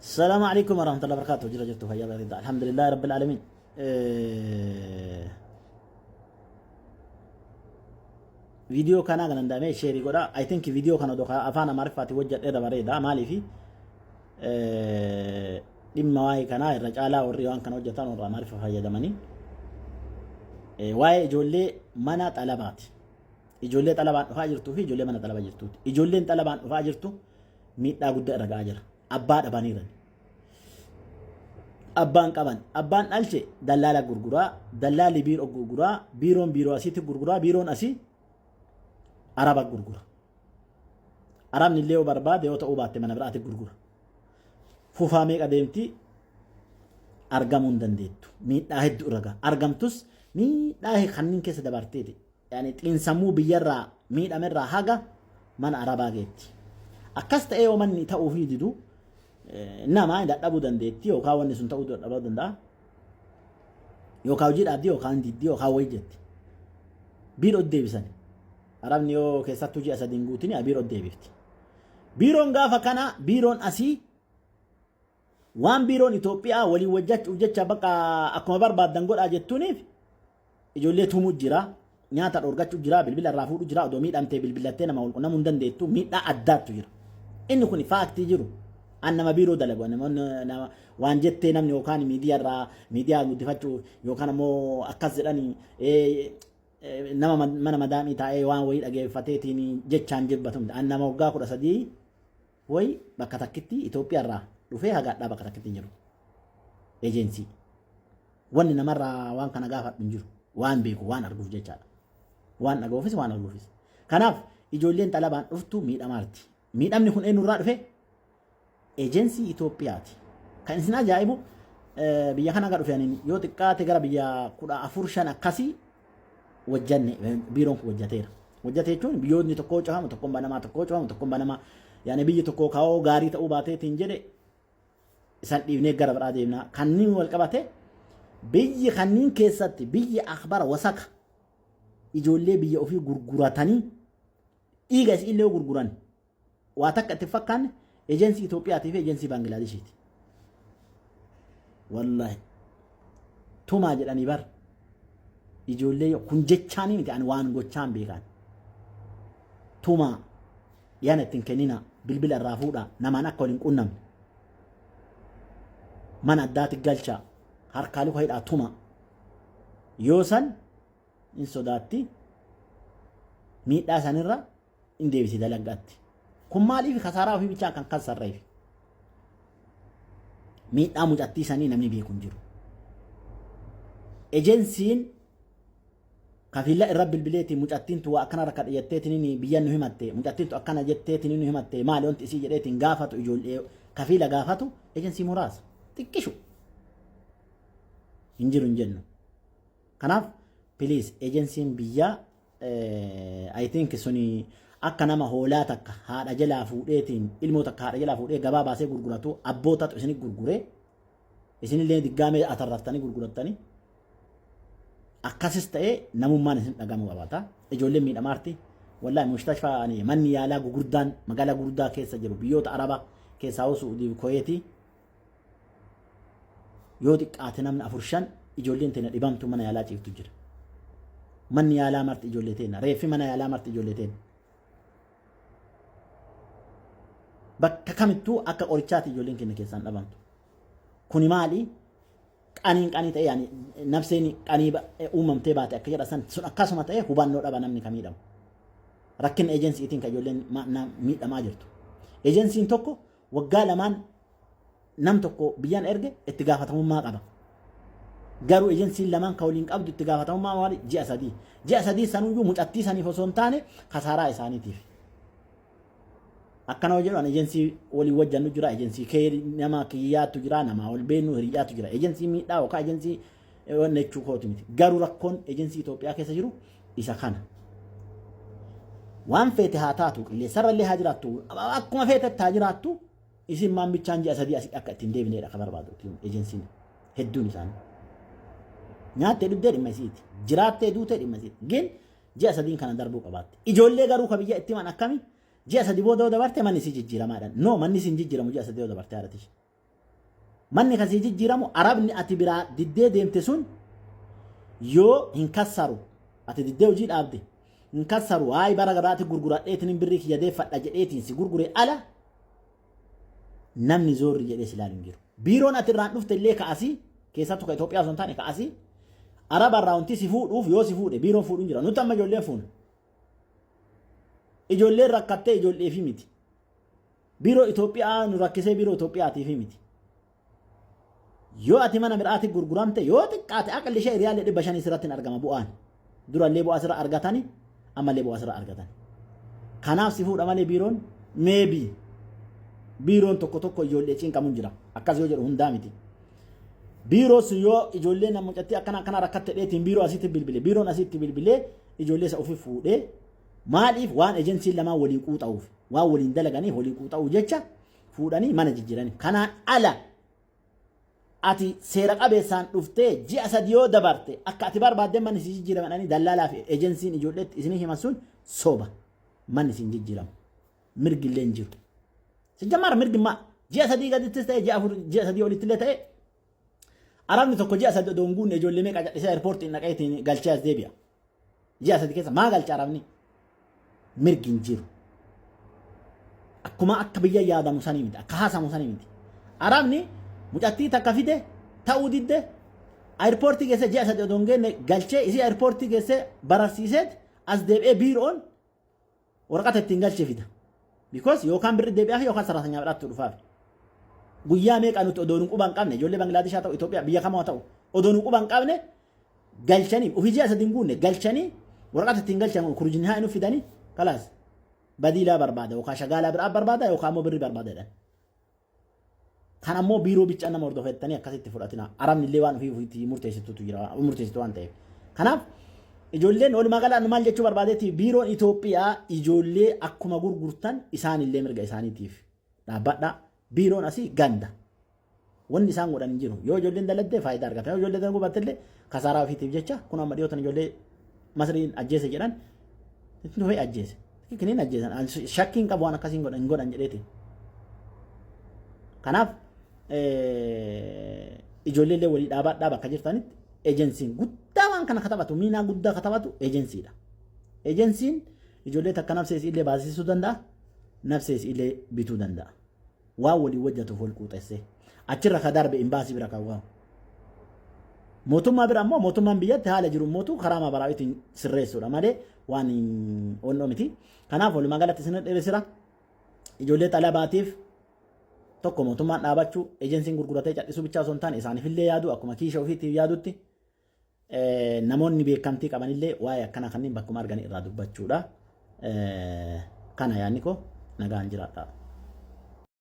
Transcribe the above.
السلام عليكم ورحمة الله وبركاته. Jira jirtu, fayyaa bareeda. الحمد لله رب العالمين. Viidiyoo kanaa kan danda'ame share godha. I think viidiyoo kana odoo afaan Amaariffaatiin hojjedheera bareeda. Maaliifi dhimma waa'ee kanaa irra caalaa warri waan kana hojjetan warra Amaariffa fayyadamanii. Waa'ee ijoollee mana xalabaati. Ijoollee xalabaan dhufaa jirtuu fi ijoollee mana xalabaa jirtuuti. Ijoolleen xalabaan dhufaa jirtu miidhaa guddaa irra ga'aa jira. Abbaa dhabaniiran. Abbaan qaban. Abbaan dhalche dallaala gurguraa, dallaalli biiroo gurguraa, biiroon biiroo asiitti gurguraa, biiroon asii araba gurgura. Arabni illee yoo barbaade, yoo ta'uu baatte mana biraatti gurgura. Fufaa meeqa deemti, argamuu hin dandeettu. Miidhaa hedduu irra gaha. Argamtus miidhaa kanneen keessa dabarteeti. Yaani xiinsammuu biyyarraa miidhamerraa haga mana arabaa geetti. Akkas ta'ee yoo manni ta'uufii didu, nama dadhabuu dandeetti yookaan wanni sun ta'uu dadhabuu danda'a. Yookaan hojii dhaabdi yookaan diddi yookaan wayii jetti. Biiroo deebisan. Arabni yoo keessattuu ji'a 3 guutini biiroo deebifti. Biiroon gaafa kana biiroon asii waan biiroon Itoophiyaa waliin hojjechuuf jecha bakka akkuma barbaaddan godhaa jettuuniif ijoollee tumuu jira, nyaata dhorgachuu jira, bilbila irraa fuudhuu jira, odoo miidhamtee bilbilattee nama wal qunnamuu hin dandeettu, miidhaa addaattu jira. Inni kun fact jiru. An nama biiroo dalagu, nama waan jettee namni yookaan miidiyaa irraa miidiyaa guddifachuu yookaan ammoo akkas jedhanii nama mana madaamii taa'ee waan wayii dhageeffateetiin jechaan jibbatu. An nama waggaa 13 wayi bakka takkitti Itoophiyaa irraa dhufee hagaadhaa bakka takkitti jiru. Eejensii. Wanni namarraa waan kana gaafadhu hin jiru. Waan beeku waan arguuf jechaadha. Waan dhaga'uufis waan arguufis. Kanaaf ijoolleen xalabaan dhuftu miidhamaarti. Miidhamni kun eenyurraa dhufe? Eejensii Itoophiyaati. Kan isin ajaa'ibu, biyya kana gara dhufe yoo xiqqaate gara biyya 14 5 akkasii wajjanne, biiroon kun hojjateera. Hojjate jechuun biyyoonni tokko cufamu tokkoon banamaa, tokko cufamu tokkoon banamaa, yaani biyyi tokko kaa'oo gaarii ta'uu baateetiin jedhe isan dhiibnee gara biraa deemna. Kanneen wal qabate biyyi kanneen keessatti biyyi akbara wasaka ijoollee biyya ofii gurguratanii dhiiga isii illee gurguran waa takka itti fakkaanne ejensii Itoophiyaatii fi ejensii Baanglaadeshiiti. Wallahi tumaa jedhanii bar ijoollee kun jechaanii miti, ani waan gochaan beekan. Tumaa yana ittiin kennina, bilbila irraa fuudha, namaan akka waliin qunnamne mana addaatti galcha, harkaa luka hidhaa, tuma. Yoo san hin sodaatti, miidhaa sanirra hin deebisi dalaggaatti. Kun maaliif? Kasaaraa ofii bichaa kan kassarreef. Miidhaa mucattii sanii namni beeku hin jiru. Ejensiin kafiilla irra bilbileeti mucattiin tu waa akkana rakkadha jetteetiin biyya nu himatte, mucattiin tu akkana jetteetiin nu himatte, maali wanti isii jedheetiin gaafatu, ijoollee kafiila gaafatu ejensii muraasa xiqqishu hin jiru hin jennu. Kanaaf please, ejensiin biyyaa I think suni akka nama hoolaa takka haadha jalaa fuudheetiin, ilmoo takka haadha jalaa fuudhee gabaa baasee gurguratu abbootatu isinit gurguree, isinillee diggaamee atarraftanii gurgurattanii. Akkasis ta'ee namummaan isin dhagamu qabaata. Ijoolleen miidhamaarti. Wallahi mustashfaa manni yaalaa gugurdaan magaalaa gurguddaa keessa jiru biyyoota Arabaa keessaa hoo Suudii fi Kuweetii yoo xiqqaate namni afur shan ijoolleen teenya dhibamtu mana yaalaa ciiftu jira. Manni yaalaa marti ijoollee teenya. Reeffi mana yaalaa marti ijoollee teenya. Bakka kamittuu akka qorichaati ijoolleen keenya keessaan dhabamtu. Kuni maali? Qaniin qanii ta'e, yaani nafseen qanii uumamtee baate akka jedha san sun akkasuma ta'e hubannoo dhaba namni ka miidhamu. Rakkina ejensiitiin kan ijoolleen miidhamaa jirtu. Ejensiin tokko waggaa 2n nam tokko biyyaan erge itti gaafatamummaa qaba. Garuu ejensiin lamaan kan waliin qabdu itti gaafatamummaa maali? Ji'a 3. Ji'a 3 sanuyyuu mucattii saniif osoo hin taane kasaaraa isaaniitiif. Akkana hojii jedhu ejensii waliin wajjannu jira, ejensii kee nama kiyyaatu jira, nama wal beeknu hiriyyaatu jira. Ejensii miidhaa yookaan ejensii wanna jechuu kooti miti. Garuu rakkoon ejensii Itoophiyaa keessa jiru isa kana. Waan feete haa taatu, qilleensarra illee haa jiraattu, akkuma feetetti haa jiraattu, isin maan bichaan ji'a 3 asii akka ittiin deebineedha ka barbaadu ejensiin hedduun isaanii. Nyaattee dhugdee dhimma isiiti. Jiraattee duutee dhimma isiiti. Gin ji'a 3n kana darbuu qabaatti. Ijoollee garuu ka biyya itti himan akkami? Ji'a 3 booda yoo dabarte manni isii jijjiiramaadhaan. No, manni isiin jijjiiramu ji'a 3 yoo dabarte haadhati. Manni kan sii jijjiiramu Arabni ati biraa diddee deemte sun yoo hin kassaru, ati diddee hojii dhaabde hin kassaru, hayi bara gabaatti gurguradheetiin birrii kiyya deeffadha jedheetiin si gurgure ala namni zoorri jedhee si ilaalu hin jiru. Biiroon ati irraan dhufte illee ka'asii, keessattuu ka Itoophiyaa osoo hin taane ka'asii Araba irraa wanti si fuudhuuf yoo si fuudhe biiroon fuudhu hin jira. Nuti amma ijoolleen fuuna. Ijoolleen rakkattee ijoolleefi miti. Biiroo Itoophiyaa nu rakkisee biiroo Itoophiyaatiifi miti. Yoo ati mana biraatti gurguramte, yoo xiqqaate aqalli ishee riyaalii 500 sirratti hin argama bu'aan. Durallee bu'aa sirra argatani, ammallee bu'aa sirra argatan. Kanaaf si fuudha malee biiroon maybe biiroon tokko tokko ijoollee cinqamu jira. Akkas yoo jedhu hundaa miti. Biiroo sun yoo ijoollee nama mucattii akkana akkana rakkatte dheetiin biiroo asitti bilbile, biiroon asitti bilbilee ijoollee isa ofii fuudhee, maaliif waan ejensiin lamaan walii quuxa'uuf, waan waliin dalaganiif walii quuxa'uu jecha fuudhanii mana jijjiiranii. Kanaan ala ati seera qabeessaan dhuftee ji'a 3 yoo dabarte akka ati barbaaddee manni si jijjiiraman dallaalaa fi ejensiin ijoolleetti isinii himan sun soba. Manni si hin jijjiiramu. Mirgi illee hin jiru. Sijjammaara mirgi maa ji'a 3 gadittis ta'e, ji'a 4, ji'a 3 olitti illee ta'e, Arabni tokko ji'a 3 odoo hin guunne ijoollee meeqa callisee airpoortiin dhaqee ittiin galchee as deebi'a. Ji'a 3 keessa maa galcha Arabni? Mirgi hin jiru. Akkuma akka biyya yaadamu sanii miti, akka haasamu sanii miti. Arabni mucattii takka fide ta'uu didde airpoortii keessa ji'a 3 odoo hin geenne galchee isii airpoortii keessa bararsiiseet as deebi'ee biiroon waraqata ittiin galchee fida. Because yookaan birri deebi'aaf yookaan saraasanyaa biraatti dhufaaf. Guyyaa meeqa nuti odoo nu quba hin qabne, ijoollee Bangladesh haa ta'u, Itoophiyaa biyya kam haa ta'u, odoo nu quba hin qabne galchanii ofii ji'a 3 hin guunne galchanii waraqata ittiin galchan kurjinii haa inni fidanii kalaas badiilaa barbaada yookaan shagaalaa biraa barbaada yookaan ammoo birri barbaada jedhan. Kan ammoo biiroo bichaa nama hordofettanii akkasitti fudhatina. Arabni illee waan ofii ofiitti murteessitutu jira, murteessitu waan ta'eef. Kanaaf ijoolleen walumaa galaan maal jechuu barbaadetti, biiroon Itoophiyaa ijoollee akkuma gurgurtan isaan illee mirga isaaniitiif dhaabbadha. Biiroon asii ganda. Wanni isaan godhan hin jiru. Yoo ijoolleen daladde faayidaa argata. Yoo ijoolleen dalaguu baatte illee kasaaraa ofiitiif jecha kun amma dhiyootan ijoollee Masriin ajjeese jedhan itti dhufee ajjeese. Kiniin ajjeesan. Shakkiin qabu waan akkasiin godhan hin godhan jedheeti. Kanaaf ijoollee illee walii dhaabadhaa bakka jirtanitti. Ejensiin guddaa waan kana katabatu, miinaa guddaa katabatu ejensiidha. Ejensiin ijoollee takka nafsee illee baasisuu danda'a, nafsee illee bituu danda'a. Waan waliin hojjetuuf wal quuxessee. Achirra ka darbe imbaasii bira kan waamu. Mootummaa bira ammoo mootummaan biyyatti haala jiru mootu karaa maabaraawitiin sirreessuudha malee waan onnoo miti. Kanaaf walumaa galatti isin dheeresira. Ijoollee xalabaatiif tokko mootummaan dhaabachuu, ejensiin gurguratee cal'isuu bichaa osoo hin taane isaaniifillee yaadu akkuma kiisha ofiitiif yaadutti, namoonni beekamtii qabanillee waa'ee akkana kanneen bakkuma argan irraa dubbachuudha. Kana yaadni koo, nagaan jiraadha.